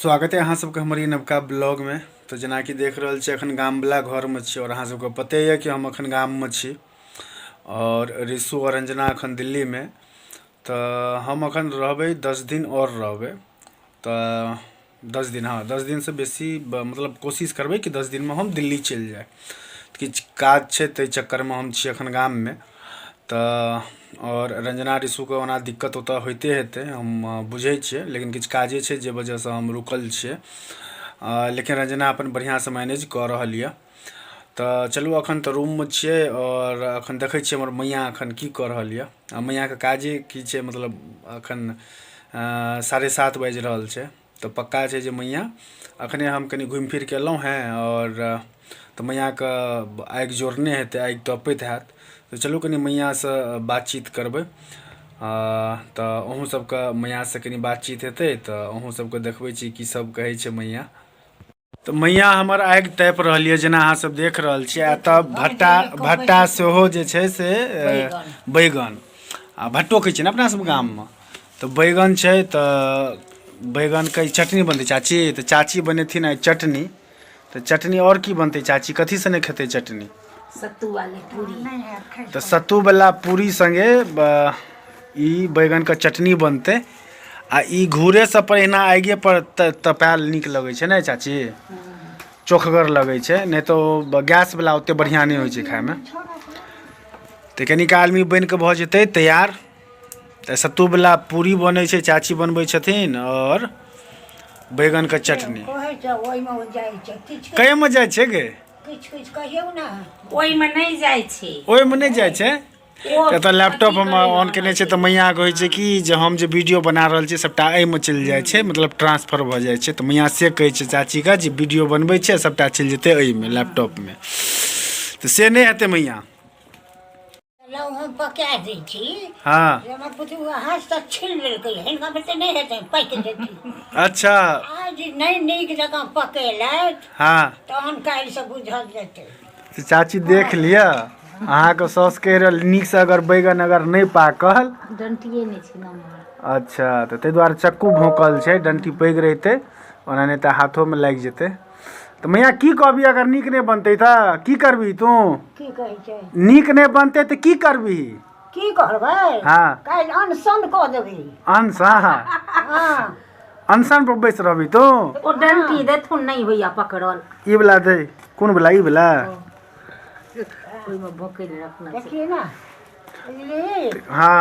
स्वागत है अहाँ सबके हमर ई नवका ब्लॉगमे। तऽ जेनाकि देख रहल छी अखन गामवला घरमे छी आओर अहाँ सबके पते यऽ कि हम अखन गाममे छी आओर रिशु आओर अंजना अखन दिल्लीमे। तऽ हम अखन रहबै 10 दिन आओर रहबै, तऽ 10 दिन, हँ 10 दिनसँ बेसी मतलब कोशिश करबै कि 10 दिनमे हम दिल्ली चलि जाइ। किछु काज छै ताहि चक्करमे हम छी अखन गाममे। तऽ आओर रंजना रिशुके ओना दिक्कत ओतऽ होइते हेतै, हम बुझै छियै, लेकिन किछु काजे छै जे वजहसँ हम रुकल छियै। लेकिन रंजना अपन बढ़िआँसँ मैनेज कऽ रहल यऽ। तऽ चलू अखन तऽ रूममे छियै आओर अखन देखै छियै हमर मैया अखन की कऽ रहल यऽ आ मैयाके काजे की छै। मतलब अखन 7:30 बाजि रहल छै, तऽ पक्का छै जे मैया अखने हम कनि घुमि फिर कऽ एलहुँ हेँ आओर तऽ मैयाके आगि जोड़ने हेतै, आगि तपैत हैत। तऽ चलू कनि मैयासँ बातचीत करबै, तऽ अहूँ सबके मैयासँ कनि बातचीत हेतै, तऽ अहूँ सबके देखबै छी की सब कहै छै मैया। तऽ मैया हमर आगि तापि रहल यऽ, जेना अहाँ सब देख रहल छियै। आ तब भट्टा भट्टा सेहो जे छै से बैगन आ भट्टो कहै छियै ने अपना सब गाममे। तऽ बैगन छै, तऽ बैगनके चटनी बनतै चाची। तऽ चाची बनेथिन आइ चटनी। तऽ चटनी आओर की बनतै चाची? कथी सने खेतै चटनी? सत्तू वाली पूरी। तऽ सत्तू वाला पूरी संगे ई बैगनके चटनी बनतै। आ ई घूरे सब पर एना आगिए पर तपायल नीक लगै छै ने चाची, चोखगर लगै छै, नहि तऽ ओ गैस वाला ओते बढ़िआँ नहि होइ छै खायमे। तऽ कनि कालमे बनि कऽ भऽ जेतै तैयार। तऽ सत्तूवला पूरी बनै छै, चाची बनबै छथिन, आओर बैगनके चटनी। कहै छै ओहिमे ओ जाइ छै किछु। कहिमे जाइ छै गे? किछु किछु कहियौ ने। ओहिमे नहि जाइ छै। ओहिमे नहि जाइ छै। ओ एतऽ लैपटॉप हम अथी करै ऑन केने छै, तऽ मैयाके होइ छै कि जे हम जे वीडियो बना रहल छी सबटा एहिमे चलि जाइ छै, मतलब ट्रांसफर भऽ जाइ छै। तऽ मैया से कहै छै चाचीके जे वीडियो बनबै छै सबटा चलि जेतै एहिमे लैपटॉपमे, तऽ से नहि हेतै मैया। लौ हम पका दै छी। हँ। हमर पुतहु हाथ से छील लेलकै, हिनका में तऽ नहि हेतै, पाकि जेतै। अच्छा। आज नहि नीक जकाँ पकेलथि। हँ। तहन काल्हि से बुझल जेतै। तऽ चाची देख लिअ, अहाँके साउस कहि रहल नीकसँ अगर बैगन अगर नहि पाकल। डंटिए नहि छै नमहर। अच्छा, तऽ ताहि दुआरे चक्कू भोंकल छै, डंटी पैघ रहितै ओना, नहि तऽ हाथोमे लागि जेतै। तऽ मैया की कहबी, अगर नीक नहि बनतै तऽ की करबी तू? की कहै छै? नीक नहि बनतै तऽ की करबी? की करबै? हँ। काल्हि अनशन कऽ देबै। अनशन? हँ। अनशन पर बैस रहबी तू? ओ डंटी देथुन, नहि होइया पकड़ल। ई वला दे। कोन वला? ई वला? ओहिमे भोकै लए रखने छै। देखिए ने, बुझली? हँ।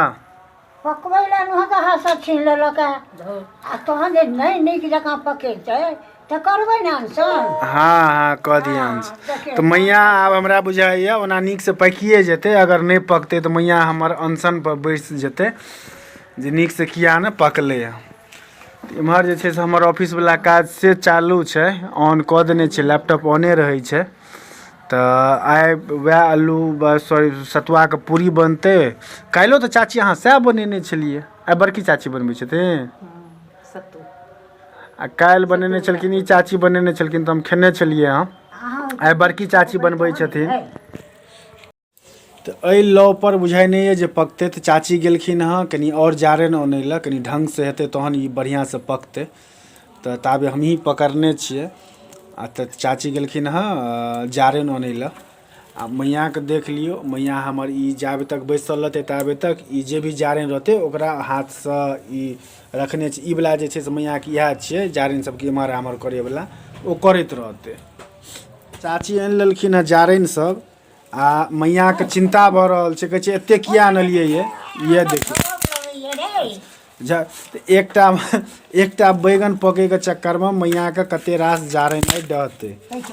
पकबै लए नोह तऽ हाथ सँ छीन लेलक आ तहन जे नहि नीक जकाँ पकेतै तऽ करबै ने अनशन। हँ हँ, कऽ दिअ अनशन। तऽ मैया आब हमरा बुझाइए ओना नीकसँ पाकिए जेतै, अगर नहि पकतै तऽ मैया हमर अनशन पर बैस जेतै जे नीकसँ किया ने पकलै हँ। एम्हर जे छै से हमर ऑफिसवला काज से चालू छै, ऑन कऽ देने छै, लैपटॉप ऑने रहै छै। तऽ आइ वएह आलू सॉरी सतुआके पूरी बनतै। काल्हिओ तऽ चाची अहाँ सएह बनेने छलियै। आइ बड़की चाची बनबै छथिन। सत्तू। आ काल्हि बनेने छलखिन ई चाची बनेने छलखिन, तऽ हम खेने छलियै हँ। आइ बड़की चाची बनबै छथिन। तऽ एहि लवपर बुझाइ नहि यऽ जे पकतै। तऽ चाची गेलखिन हँ कनि आओर जारनि अनै लए, कनि ढङ्गसँ हेतै तहन ई बढ़िआँसँ पकतै। तऽ ताबे हमहीँ पकड़ने छियै आ तऽ चाची गेलखिन हँ जारनि अनै लए। आ मैयाके देख लियौ, मैया हमर ई जाबे तक बैसल रहतै ताबे तक ई जे भी जारनि रहतै ओकरा हाथसँ ई रखने छै। ई वला जे छै से मैयाके इएह छियै, जारनि सबके एम्हर आम्हर करैवला ओ करैत रहतै। चाची आनि लेलखिन हँ जारनि सब आ मैयाके चिन्ता भऽ रहल छै, कहै छै एते किया आनलियै ये। ये देखियौ, एकटा एकटा बैगन पकैके चक्करमे मैयाके कते रास जारनि आइ डहतै,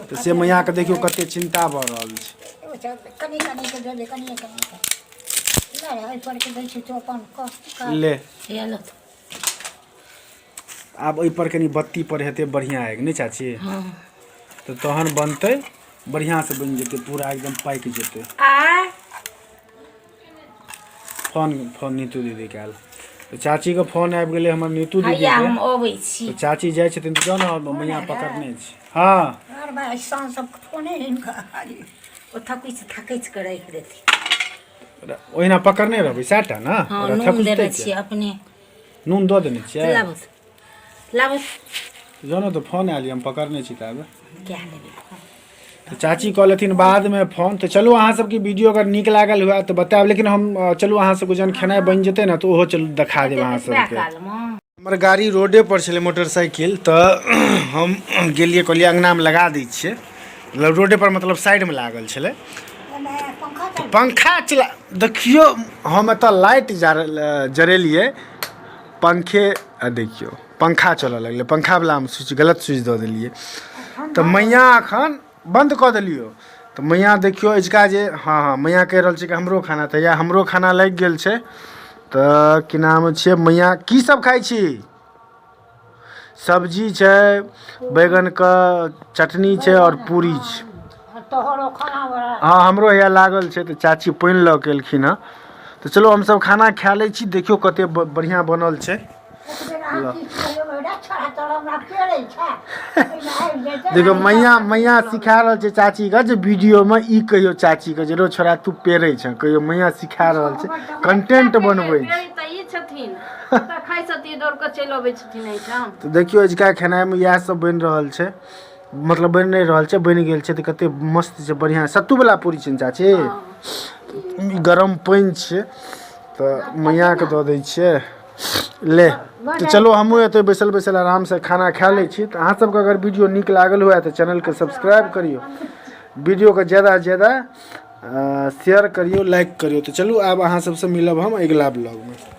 तऽ से मैयाके देखियौ कते चिन्ता भऽ रहल छै। कनि कनि के देबै, कनि कनि के एहि पर के दै छी, तू अपन ले। आब एहि पर कनि बत्ती पर हेतै बढ़िआँ आगि, नहि चाची? तऽ तहन बनतै बढ़िआँसँ, बनि जेतै पूरा एकदम पाकि जेतै। आ फोन फोन नीतू दीदीके आयल, तऽ चाचीके फोन आबि गेलै हमर नीतू दीदी। हैया हम अबै छी। तऽ चाची जाइ छथिन, तऽ जाउ ने मैया, पकड़ने छी। हँ। आर भाइ साँझ सब फोने हिनका। ओ थकुचि थकुचि कऽ राखि देथिन। ओहिना पकड़ने रहबै सएह टा ने? हँ। ओकरा नून थकुचतै देने किया? छियै अपने। नून दऽ देने छियै। लाबू लाबू। जाउ ने तऽ फोन आयल यऽ, हम पकड़ने छी ताबे। कए लेबै फोन। तऽ चाची कहलथिन बादमे फोन। तऽ चलू, अहाँ सबके वीडियो अगर नीक लागल हुए तऽ बतायब, लेकिन हम चलू, अहाँ सबके जहन खेनाइ बनि जेतै ने तऽ ओहो चलू देखा देब अहाँ सबके। कालमे हमर गाड़ी रोडे पर छलै मोटरसाइकिल, तऽ हम गेलियै, कहलियै अङ्गनामे लगा दै छियै, मतलब रोडे पर, मतलब साइडमे लागल छलै। पंखा तऽ पंखा चला देखियौ, हम एतऽ लाइट जरेलियै पंखे आ देखियौ पंखा चलऽ लगलै। पंखावलामे स्विच गलत स्विच दऽ देलियै, तऽ मैया एखन बन्द कऽ देलियौ। तऽ मैया देखियौ अजुका जे हँ, मैया कहि रहल छै कि हमरो खाना। तऽ हैया हमरो खाना लागि गेल छै। तऽ की नाम छियै मैया, की सब खाइ छी? सब्जी छै, बैगनके चटनी छै आओर पूरी छै। तोहरो खाना बड़ा। हँ, हमरो हैया लागल छै। तऽ चाची पानि लऽ के एलखिन हँ। तऽ चलू, हमसब खाना खा लै छी। देखियौ कते बढ़िआँ बनल छै। एक बेर अहाँ की कहियो छोड़ा तोरा हमरा पेड़ै छै, ओहिमे आबि जेतै। देखियौ, मैया मैया सिखा रहल छै चाचीके जे वीडियोमे ई कहियौ चाचीके जे रो छोड़ा तू पेड़ै छै। कहियौ, मैया सिखा रहल छै, कंटेंट बनबै छै। तऽ ई छथिन तऽ खाइ छथिन, दौड़ कऽ चलि अबै छथिन एहिठाम। तऽ देखियौ, अजुका खेनाइमे इएह सब बनि रहल छै, मतलब बनि नहि रहल छै, बनि गेल छै। तऽ कते मस्त छै, बढ़िआँ सत्तूवला पूरी छै ने चाची? ई गरम पानि छै, तऽ मैयाके दऽ दै छियै। ले तऽ चलू, हमहूँ एतै बैसल बैसल आरामसँ खाना खा लै छी। तऽ अहाँ सबके अगर वीडियो नीक लागल हुए तऽ चैनलके सब्सक्राइब करियौ, वीडियोके ज्यादासँ ज्यादा शेयर करियौ, लाइक करियौ। तऽ चलू, आब अहाँ सबसँ मिलब हम अगिला ब्लॉगमे।